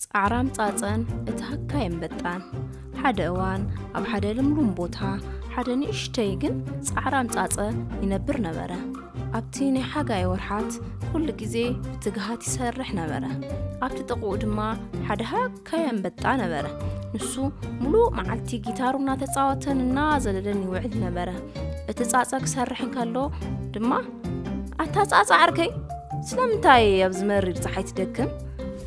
ጻዕራም ጻጸን እቲ ሃካይ ኣንበጣን። ሓደ እዋን ኣብ ሓደ ልምሉም ቦታ ሓደ ንእሽተይ ግን ጻዕራም ጻጸ ይነብር ነበረ። ኣብቲ ናይ ሓጋይ ወርሓት ኩሉ ግዜ ብትግሃት ይሰርሕ ነበረ። ኣብቲ ጥቕኡ ድማ ሓደ ሃካይ ኣንበጣ ነበረ። ንሱ ሙሉእ መዓልቲ ጊታሩ እናተጻወተን እናዘለለን ይውዕል ነበረ። እቲ ጻጸ ክሰርሕ እንከሎ ድማ፣ "ኣታ ጻጸ ዓርከይ፣ ስለምንታይ ኣብዚ መሪር ጸሓይ ትደክም?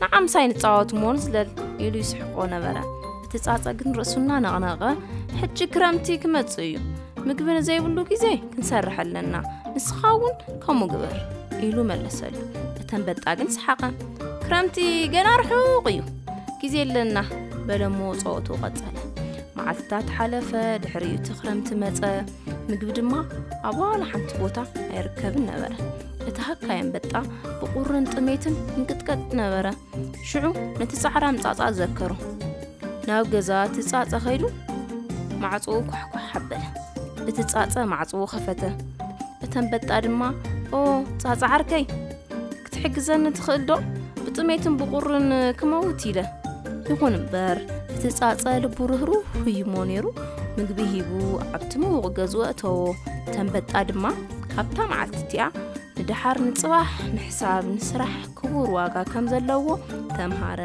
ንዓ ምሳይ ንጻወት እሞ ንዝለል" ኢሉ ይስሕቆ ነበረ። እቲ ጻጸ ግን ርእሱ እናነቕነቐ፣ "ሕጂ ክረምቲ ክመጽእ እዩ። ምግቢ ንዘይብሉ ግዜ ክንሰርሕ ኣለና። ንስኻ እውን ከምኡ ግበር" ኢሉ መለሰሉ። እቲ ኣንበጣ ግን ሰሓቐ። "ክረምቲ ገና ርሑቕ እዩ። ግዜ ኣለና" በለ እሞ ጸወትኡ ቀጸለ። መዓልትታት ሓለፈ። ድሕሪኡ እቲ ክረምቲ መጸ። ምግቢ ድማ ኣብ ዋላ ሓንቲ ቦታ ኣይርከብን ነበረ። እቲ ሃካይ ኣንበጣ ብቑርን ጥሜትን እንቅጥቀጥ ነበረ። ሽዑ ነቲ ጻዕራም ጻጻ ዘከሮ። ናብ ገዛ እቲ ጻጸ ከይዱ ማዕጾኡ ኳሕኳሕ ኣበለ። እቲ ጻጸ ማዕጾኡ ከፈተ። እቲ ኣንበጣ ድማ፣ "ኦ ጻጻ ዓርከይ፣ ክትሕግዘኒ ትኽእል ዶ? ብጥሜትን ብቑርን ክመውት ኢለ።" ይኹን እምበር፣ እቲ ጻጸ ልቡ ርህሩህ እዩ እሞ ነይሩ፣ ምግቢ ሂቡ ኣብቲ ምዉቕ ገዝኡ ኣእተዎ። እቲ ኣንበጣ ድማ ካብታ መዓልቲ እቲኣ ንደሓር ንጽባሕ ምሕሳብ ንስራሕ ክቡር ዋጋ ከም ዘለዎ ተምሃረ።